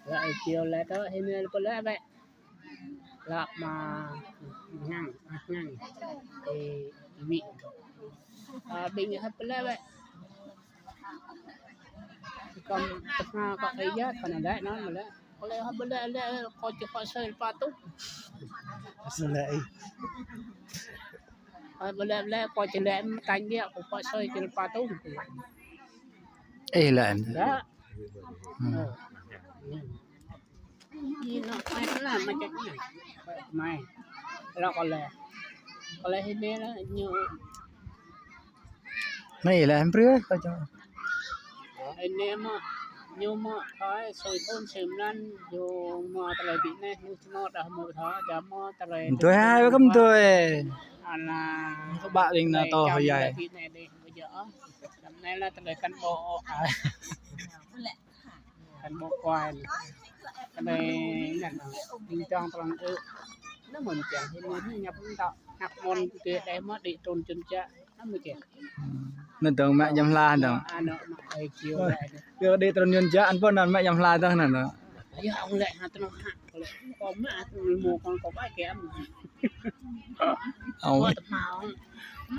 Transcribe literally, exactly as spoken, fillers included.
Lăi kiơ lăi tơ, hĭ mơ̆ pơlăi bĕ. Lăi mă hăng, hăng. Ê, ƀing. A, ƀing hăp pơlăi bĕ. Kăm tơnga kơ ơi yă, kơ anŭn lĕ, anŭn mă lĕ. Kơ lĕ hăp pơlăi lĕ, kơ či kơ sơi pă tŭ. Sơi lĕ. Hăp pơlăi lĕ, kơ či lĕ, tañ biă, kơ kơ sơi či pă tŭ. Ê, lĕ. Lĕ. Hmm. Ơ. Ñu nŏ, mai kơ lĕ, mai čăk ñu. Mai. Lăi kơ lĕ. Kơ lĕ hĭ mơ̆ lĕ, ñu. Anai lĕ, hơbrơi kơ čô. Ơ, anai mơ̆, ñu mơ̆, thâo, sui thun, sui mlan, ñu mơ̆ tơlơi ƀing anai, ñu mơ̆ đah mơ̆ thâo, ča mơ̆ tơlơi. Tui hai, kăm tui. Ala. Kơ ƀă ƀing anai tơlơi tơ čăm hơi yai. Tơlơi ƀing anai dih, ƀu djơ̆. Čăm anai lĕ tơlơi cán bộ. Cán bộ quan. Cái này ngăn ƀing čong prăng ư. Nó mơ̆n čang hĭ mơ̆n ñu pơm tŏ. Hăk mơ̆n kơ đe mơ̆ đĭ trŭn čun čă. Nó mơ̆n čang. Anŭn dong mă jăm hla dong. Anŭn mă ai kiu. Ơ, lĕ. Kơ đĭ trŭn čun čă, anŭn pơ anŭn mă jăm hla dong anŭn. Ayŏ, ong lĕ hă tơnŏ hă. Kơ lĕ kơ mă, mơ̆ kơ kơ bai kơ mă. Ong. Kơ tơmao.